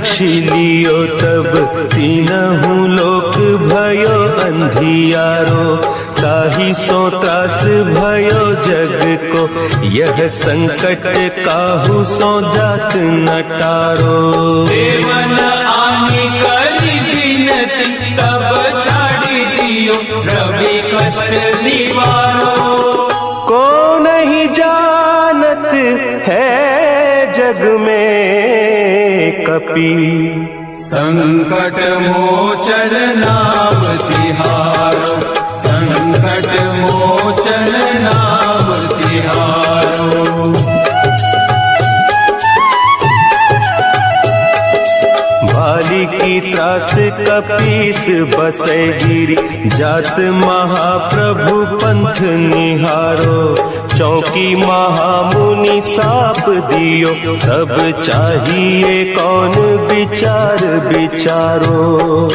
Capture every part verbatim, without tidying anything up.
छिलियो तब तीनहु लोक भयो अंधियारो, ताहि सो त्रास भयो जग को, यह संकट काहू सो जात न टारो। देवन आनी करी बिनती, तब छाड़ी दियो रवि कष्ट निवारो। को नहीं जानत है जग में कपि, संकट मोचन नाम तिहारो, संकट मोचन नाम तिहारो। बाली की त्रास कपीस बसै गिरि, जात महाप्रभु पंथ निहारो। चौकी महामुनि साप दियो, तब चाहिए कौन विचार विचारो।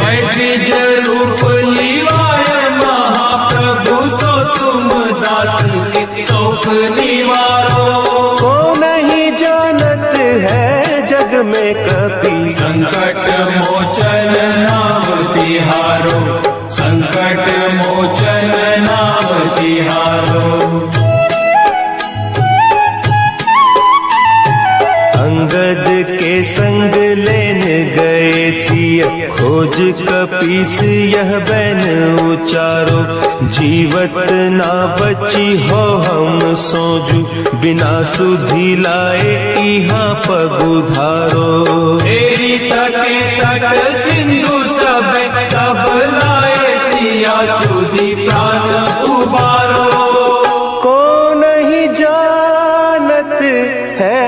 है द्विज रूप निवाय महाप्रभु, सो तुम दास के शोक निवारो। को नहीं जानत है जग में कपि, संकट मोचन नाम तिहारो, संकट मोचन नाम तिहारो। अंगद के संग लेन गए सिय, खोज कपीस यह बैन उचारो। जीवत ना बची हो हम सोजु, बिना सुधि लाए इहाँ पगुधारो। एरी तटे तट सिंधु सब, तब लाए सिया सुधि प्राण उबारो। को नहीं जानत है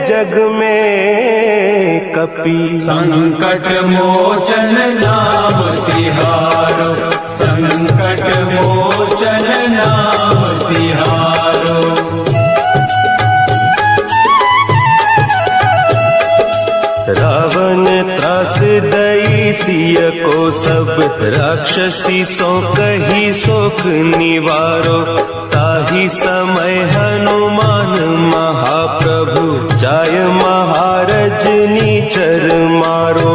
जग में कपि, संकट मोचन नाम तिहारो, संकट मोचन नाम तिहारो। रावण त्रास दई सिय को सब, राक्षसी सो कही शोक निवारो। ताहि समय हनुमान महाप्रभु, जाय महारजनी चर मारो।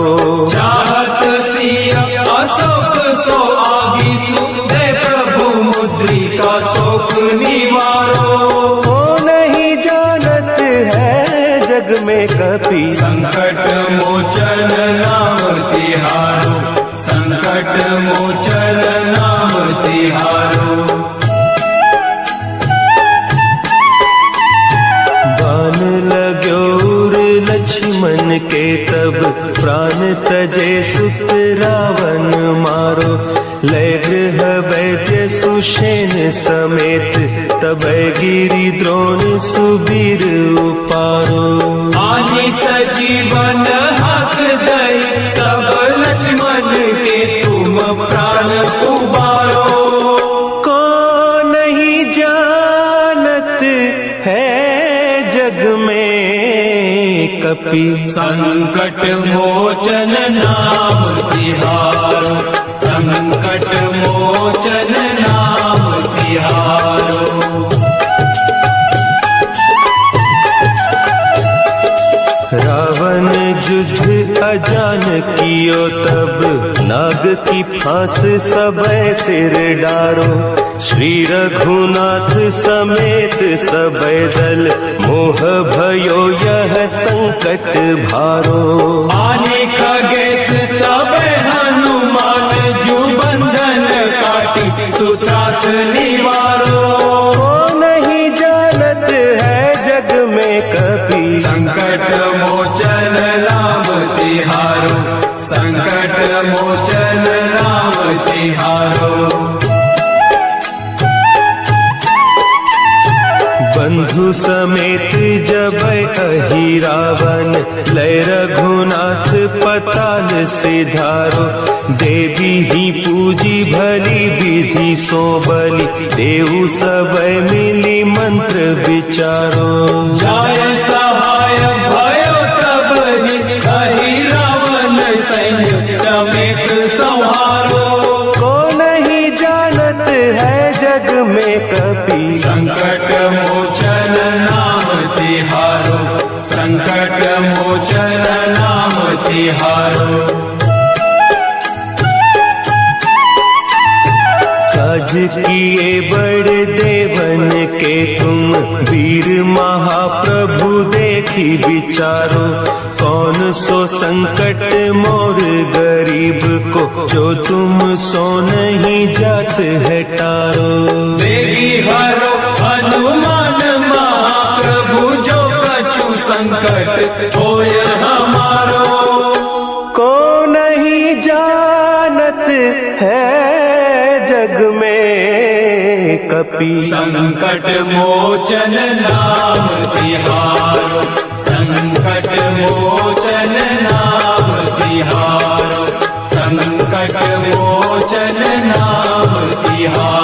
चाहत सिय अशोक सो आगी सु, दे प्रभु मुद्रिका शोक निवारो। को नहीं जानत है जग में कपि, संकट मोचन नाम तिहारो, संकट मोचन नाम तिहारो। बान लग्यो उर लक्ष्मण के तब, प्राण तजे सुत रावण मारो। लै गृह वैद्य सुषेण समेत, तबै गिरि द्रोण सुबीर उपारो। आनि सजीवन हाथ दई, तब लक्ष्मण के तुम प्राण उबारो। को नहीं जानत है जग में कपि, संकट मोचन नाम तिहारो, संकट मोचन नाम तिहारो। रावण जुद्ध अजान कियो तब, नाग की फांस सबै सिर डारो। श्री रघुनाथ समेत सबै दल, मोह भयो यह संकट भारो। आनि खगेस तबै हनुमान, जू बंधन काटी सुत्रास निवारो। को नहीं जानत है जग में कपि, संकट मोचन नाम तिहारो, संकट मोचन नाम तिहारो। बंधु समेत जबै अहि रावण, लै रघुनाथ पताल सिधारो। देवी ही पूजी भली विधि सो बलि, देउ सबै मिलि मंत्र विचारो। जाय सहाय भयो तब ही, अहि रावण सैन्य समेत संहारो। को नहीं जानत है जग में कपि, संकट मोचन नाम तिहारो, संकट मोचन नाम तिहारो। काज किए बड़ देवन के तुम, वीर महाप्रभु देखि विचारो। कौन सो संकट मोर गरीब को, जो तुम सो नहीं जात है टारो। बेगी हरो हनुमान महाप्रभु, जो कछु संकट होय हमारो। को नहीं जानत है जग में कपि, संकट मोचन नाम तिहारो। संकट मोचन नाम तिहारो। संकट मोचन नाम तिहारो।